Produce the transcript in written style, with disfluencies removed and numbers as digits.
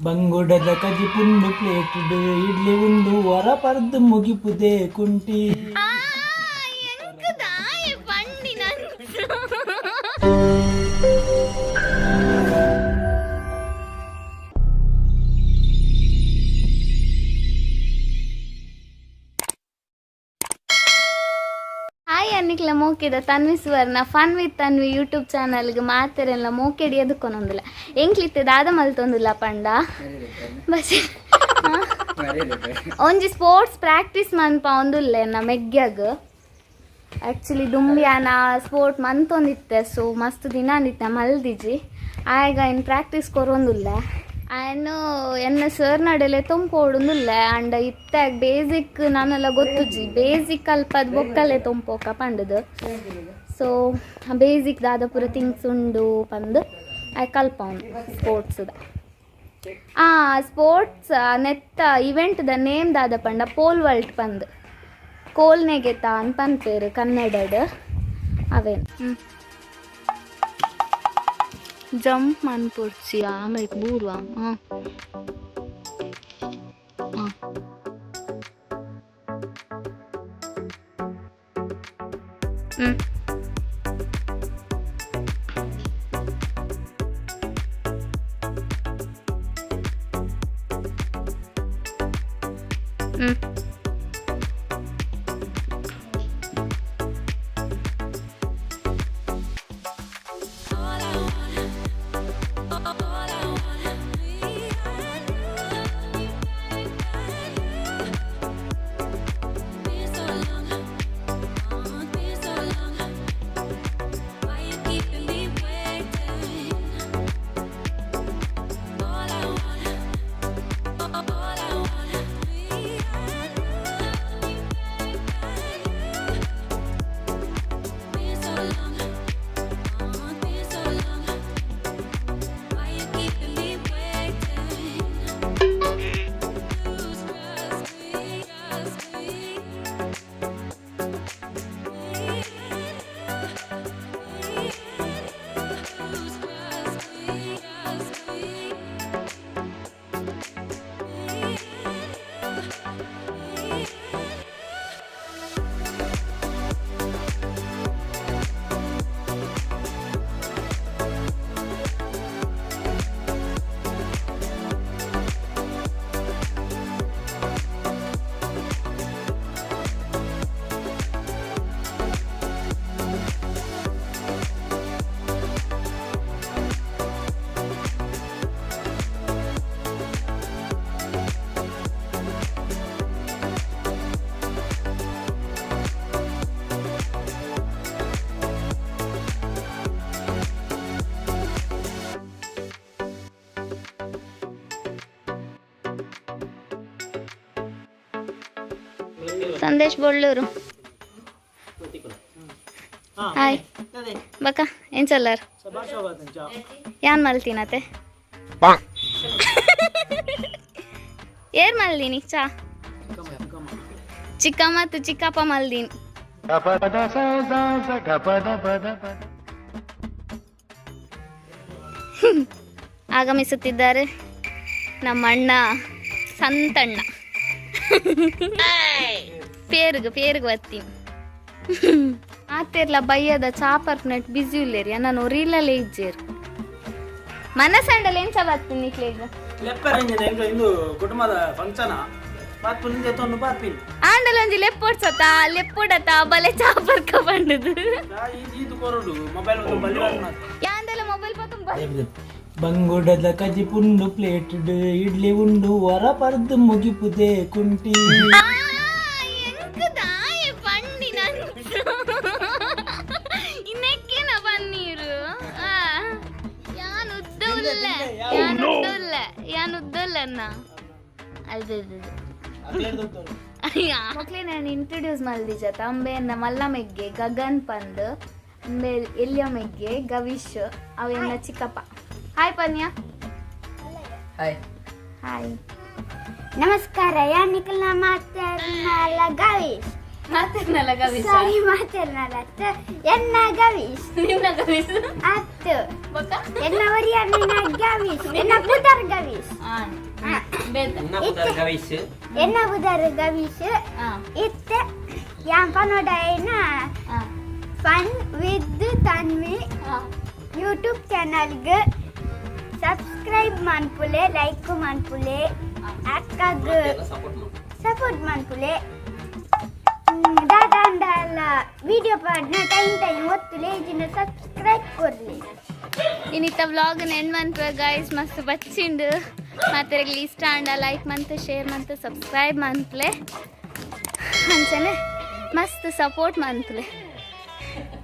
ಬಂಗುಡದ ಕಜಿಪುಂಡು plate idli ಉಂಡು ವರ ಪರ್ದು ಮುಗಿಪುದೆ ಕುಂಟಿ. ಹಾಯ್ ಅನ್ನಿಕ್ಲ ಮೋಕೆದ Tanvi Suvarna fun with Tanvi YouTube ಚಾನಲ್ಗೆ ಮಾತೆರೆಲ್ಲ ಮೋಕೆಡಿ ಎದುಕೊನೊಂದಿಲ್ಲ ಎಂಕ್ಲಿತ್ತೆ ದಾದ ಮಲ್ತೊಂದಿಲ್ಲ ಪಂಡ ಬಸ್ ಒಂಜಿ ಸ್ಪೋರ್ಟ್ಸ್ ಪ್ರಾಕ್ಟೀಸ್ ಮನ್ಪ ಒಂದುಲ್ಲೆ ಎನ್ನ ಮೆಗ್ಗ್ಯಾಗ. ಆ್ಯಕ್ಚುಲಿ ದುಂಬ್ಯಾನ ಸ್ಪೋರ್ಟ್ ಮಂತೊಂದಿತ್ತೆ, ಸೊ ಮಸ್ತ್ ದಿನ ಅಂದಿತ್ತೆ ಮಲ್ದಿಜಿ. ಆಯಗ ಇನ್ ಪ್ರಾಕ್ಟೀಸ್ ಕೊರೊಂದುಲ್ಲೆ ಆಯನು ಎನ್ನ ಸರ್ ನಡೆಲೆ ತೊಂಪೋಡುಂದುಲ್ಲೆ. ಅಂಡ ಇತ್ತೆ ಬೇಸಿಕ್ ನಾನೆಲ್ಲ ಗೊತ್ತುಜಿ, ಬೇಸಿಕ್ ಅಲ್ಪದ ಬೊಕ್ಕಲೆ ತೊಂಪೋಕ ಪಂಡದು. ಸೊ ಬೇಸಿಕ್ ದಾದ ಪೂರ ಥಿಂಗ್ಸ್ ಉಂಡು ಪಂದು ಆಯ್ ಕಲ್ಪವನು ಸ್ಪೋರ್ಟ್ಸ್ದ. ಆ ಸ್ಪೋರ್ಟ್ಸ್ ನೆತ್ತ ಇವೆಂಟ್ದ ನೇಮ್ ದಾದ ಪಂಡ ಪೋಲ್ ವಲ್ಟ್ ಪಂದ್, ಕೋಲ್ ನೆಗೆತ ಅಂತ ಪನ್ಪೇರು ಕನ್ನಡಡ್ ಅವೇನು. ಜಂಪ್ ಮನ್ಪೊಡ್ಚಿ ಆಮೇಲೆ ಬೂರ್ವ. ಹಾಂ ಹಾಂ ಹ್ಞೂ ಹ್ಞೂ. ಸಂದೇಶ್ ಬೊಳ್ಳೂರು, ಹಾಯ್ ಬಕ್ಕ. ಏನ್ ಚಲ್ಲಾರ್ ಯಾನ್ ಮಲ್ತೀನತೆ? ಏರ್ ಮಲ್ದೀನಿ ಚಾ? ಚಿಕ್ಕಮ್ಮ ಮತ್ತು ಚಿಕ್ಕಪ್ಪ ಮಲ್ದೀನಿ. ಆಗಮಿಸುತ್ತಿದ್ದಾರೆ ನಮ್ಮ ಅಣ್ಣ ಸಂತಣ್ಣ. ಪೇರುಗು ಪೇರುಗು ಬತ್ತೀನಿ. ಆತೇರ್ಲ ಬಯ್ಯದ ಚಾಪರ್ ನೆಟ್ ಬಿಸಿ ಉಲ್ಲೇರಿ, ನಾನು ರೀಲಲ್ಲೇ ಇಜ್ಜೇರು. ಮನಸಂಡಲ್ ಎಂಚ ಬತ್ತೀನಿ ನಿಕ್ಲೆಗ್? ಇಂದು ಕುಟುಂಬದ ಫಂಕ್ಷನ್ ಬಾತ್ಪುನಿಂದ ತೊಂದು ಬಾತ್ಪಿನ್. ಆಂಡಲ ಒಂಜಿ ಲೆಪ್ಪೊಡ್ಸತ ಲೆಪ್ಪೊಡತ ಬಲೆ ಚಾಪರ್ಕ ಬಂಡದು. ಇದು ಕೊರಡು ಮೊಬೈಲ್ ಬಲ್ಲಿ. ಯಾಂದಲ ಮೊಬೈಲ್ ಪತುಂಬ. ಬಂಗುಡದ ಕಜಿಪುಂಡು ಪ್ಲೇಟ್ ಇಡ್ಲಿ ಉಂಡು ವರ ಪರ್ದು ಮುಗಿಪುದೆ ಕುಂಟಿ. ಎಂಕುದಾಯೆ ಪಂಡಿ ಇನ್ನೆಕ್ಕೇನ ಪನ್ನೀರು? ಯಾನ್ ಉದ್ದ ಉಲ್ಲೆ, ಯಾನ್ ಉದ್ದ ಉಲ್ಲೆ, ಯಾನ್ ಉದ್ದ ಉಲ್ಲೆ ಅನ್ನ. ಅದು ಮಕ್ಳೇ ನಾನು ಇಂಟ್ರೊಡ್ಯೂಸ್ ಮಲ್ದಿಜ ಅಂಬೆಯನ್ನ ಮಲ್ಲ ಮೆಗ್ಗೆ ಗಗನ್ ಪಂದ್, ಅಂಬೆ ಎಲ್ಯ ಮೆಗ್ಗೆ ಗವಿಶ್, ಅವೆನ್ನ ಚಿಕ್ಕಪ್ಪ. ಹಾಯ್ ಪನ್ಯ. ಹಾಯ್. ಹಾಯ್. ನಮಸ್ಕಾರ, ಯಾನಿಕಲ್ನ ಮಾತಾಡಲ್ಲ ಗವಿಶ್. ಮಾತೆರ್ನಲ ಗವಿಸ್. ಸಾರಿ, ಮಾತೆರ್ನಲತ್ತ, ಎನ್ನ ಗವೀಶ್. ನಿನ್ನ ಗವಿಸ್. ಅತ್ತು. ಬೊಕ್ಕ? ಎನ್ನ ಒರಿಯನ್ನ ಗವೀಶ್, ಎನ್ನ ಪುದರ್ ಗವೀಶ್. ಬೇತೆ. ಎನ್ನ ಪುದರ್ ಗವೀಶ್. ಎನ್ನ ಪುದರ್ ಗವೀಶ್. ಇತ್ತೆ ಯಾನ್ ಪನೊಡಾಯಿನ ಫನ್ ವಿತ್ ತನ್ವಿ ಯೂಟ್ಯೂಬ್ ಚಾನಲ್ಗ್ ಸಬ್ಸ್ಕ್ರೈಬ್ ಮನ್ಪುಲೆ, ಲೈಕ್ ಮನ್ಪುಲೆ, ಅಕ್ಕಗ್ ಸಪೋರ್ಟ್ ಮಾಡು. ಸಪೋರ್ಟ್ ಮನ್ಪುಲೆ. ದಾದಾಂಡಲ ವಿಡಿಯೋ ಪಾಡ್ನ ಟೈಮ್ ಟೈಮ್ ಒತ್ತುಲೆ, ಇಜಿನ ಸಬ್ಸ್ಕ್ರೈಬ್ ಕೊರ್ಲಿ. ಇನ್ನಿತ್ತ ವ್ಲಾಗ್ ಎಂಡ್ ಮನ್ಪುವ ಗೈಸ್. ಮಸ್ತ್ ಬಚ್ಚಿಂಡು. ಮಾತೆರೆಗ್ಲ ಇಷ್ಟ ಆಂಡ ಲೈಕ್ ಮಂತ್, ಶೇರ್ ಮಂತ್, ಸಬ್ಸ್ಕ್ರೈಬ್ ಮನ್ಪುಲೆ. ಅಂಚನೆ ಮಸ್ತ್ ಸಪೋರ್ಟ್ ಮನ್ಪುಲೆ.